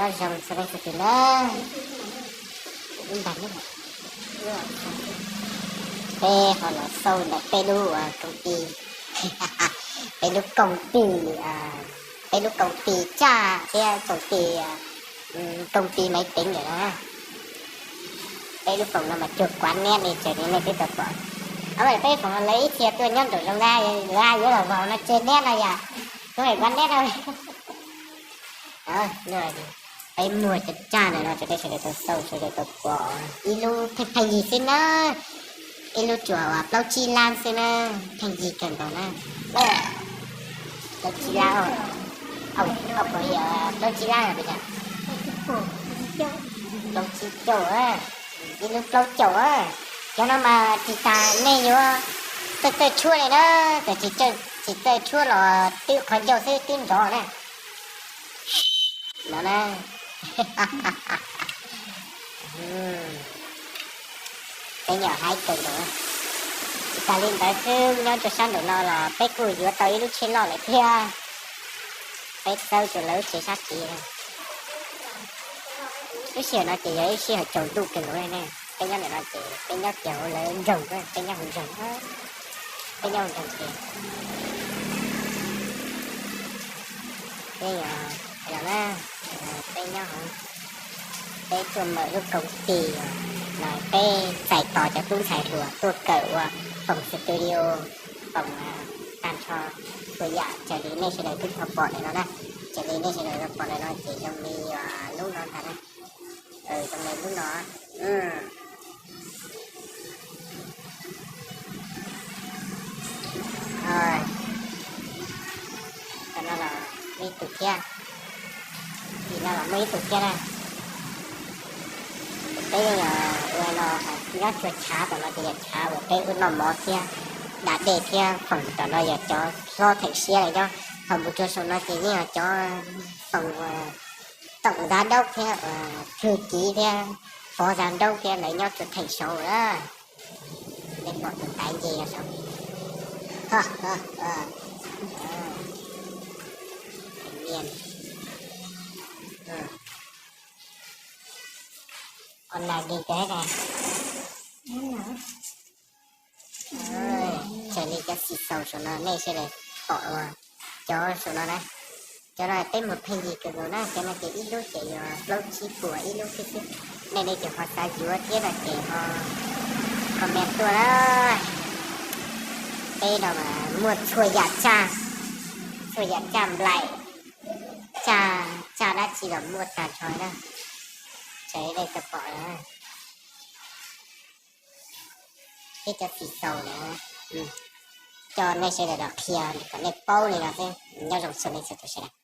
Zoo xov tooj xov twm na, ib ntas ne, peb ho los xauj ntawm peb lub koom ti, peb lub koom ti, peb lub koom ti tsaj thiab koom ti, koom ti maiv teev lawm na. Peb lub foom no mas cuag kuav niab li, raws li nej twb tau pom. Peb foom no lawv ib txhia tuaj nyob nraum zoov na, lawv yuav los vau no tseg niab no yom, kuv hais kuav niab no. Peb muag cov tsaj ntawm no rau nej sawv daws tau xauj sawv daws tau pom, ib lub pheej pheej yig xwb na, ib lub tsuas uas plaub tsib lab xwb na, pheej yig kawg nkaus na. Plaub tsib lab, plaub tsib lab, plaub tsib caum, ib lub plaub caum, cov no mas tsis tas nej yuav txawj txawj tshuab li na, txawm tsis txawj tshuab los twb qhov ncauj xwb twb nrov na. No na, peb nyuam haib kawg nkaus. Tsis tas li ntawd xwb, nyob rau sab nraum no los peb kuj yuav tau ib lub tsheb loj lawm thiab. Peb xawb rau lawv lub tsev sab tid. Lub sij hawm no ces yog ib sij hawm tsaus ntuj kawg nkaus ne. Peb nyob ntawm no ces peb nyob kiag hauv lawv nroog, peb nyob hauv nroog, peb nyob hauv nroog ces peb, los na, peb nyob hauv, peb tuaj mawm lub koom ti no, peb txais tos cov tub ntxhais hluas tuaj kawm ua foom studio, foom tag nrho txhua yam. Raws li nej sawv daws twb tau pom ntawm no na, raws li nej sawv daws tau pom ntawm no ces zoo li lub no ntag na, zoo li lub no. Tam no los muaj ib tug thiab, tim no los muaj ib tug thiab na. Peb yeej yog ua no, nyob tshuav chav tom no ces yog chav uas peb ua noj mov thiab da dej thiab foom. Tom no yog cov hlob theem siab lawm nyob, ho mus rau saum no ces yeej yog cov foom uas tổng giám đốc thiab, thư ký thiab phó giám đốc thiab lawv nyob tshuav theem saud lawm. Nej pom tus ntaiv nce no saud, online li kawg. Raws li cov xim xaus saum no nej sawv daws pom ua cov saum no na, cov no peb muag pheej yig kawg nkaus na, cov no ces ib lub ces yog plaub tsib puas ib lub xwb xwb. Nej leej twg ho xav yuav thiab no ces ho comment tuaj na. Peb no mas muaj txhua yam tsaj, txhua yam tsaj nplaim, tsaj, tsaj dab tsi los muaj tag nrho na. Raws li nej tau pom na, peb cov xim xaus na, coj nej sawv daws los qhia kom nej paub li no xwb. Nyob zoo txhua leej txhua tus sawv daws.